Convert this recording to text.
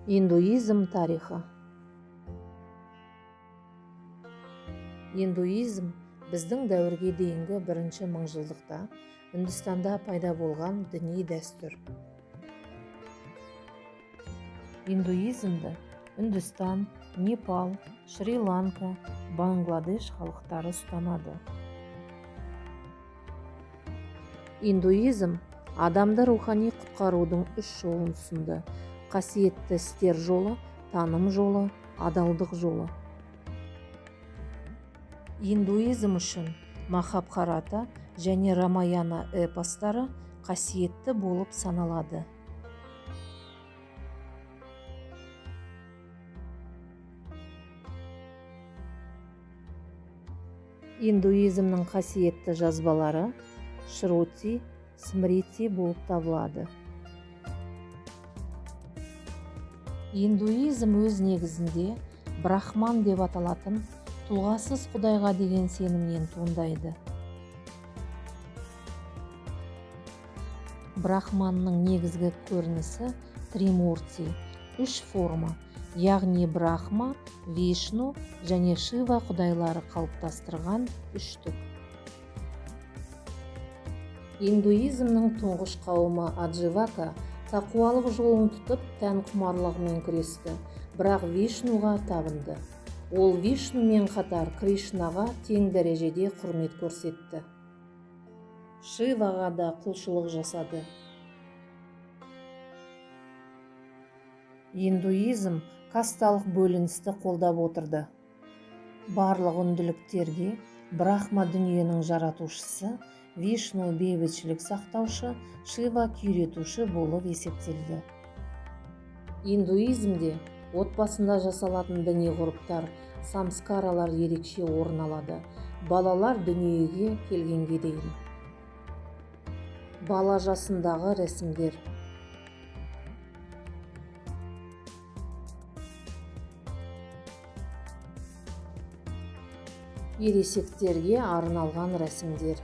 Индуизм тарихы. Индуизм біздің дәуірге дейінгі бірінші мыңжылдықта Үндістанда пайда болған діни дәстүр. Индуизмді Үндістан, Непал, Шри-Ланка, Бангладеш халықтары ұстанады. Индуизм адамды рухани құтқарудың үш жолын ұсынды: қасиетті істер жолы, таным жолы, адалдық жолы. Индуизм үшін Махабхарата және Рамаяна эпостары қасиетті болып саналады. Индуизмнің қасиетті жазбалары Шрути, Смрити болып табылады. Индуизм өз негізінде Брахман деп аталатын тұлғасыз құдайға деген сенімнен туындайды. Брахманның негізгі көрінісі Тримурти, үш форма, яғни Брахма, Вишну және Шива құдайлары қалыптастырған үштік. Индуизмнің тұңғыш қауымы Адживака тақуалық жолын тұтып, тән құмарлығымен күресті, бірақ Вишнуға табынды. Ол Вишнумен қатар Кришнаға тең дәрежеде құрмет көрсетті. Шиваға да құлшылық жасады. Индуизм касталық бөліністі қолдап отырды. Барлық үнділіктерге Брахма дүниенің жаратушысы, Вишну бейбітшілік сақтаушы, Шива күйретуші болып есептелді. Индуизмде отбасында жасалатын діни ғұрыптар, самскаралар ерекше орын алады. Балалар дүниеге келгенге дейін. Бала жасындағы рәсімдер. Ересектерге арналған рәсімдер.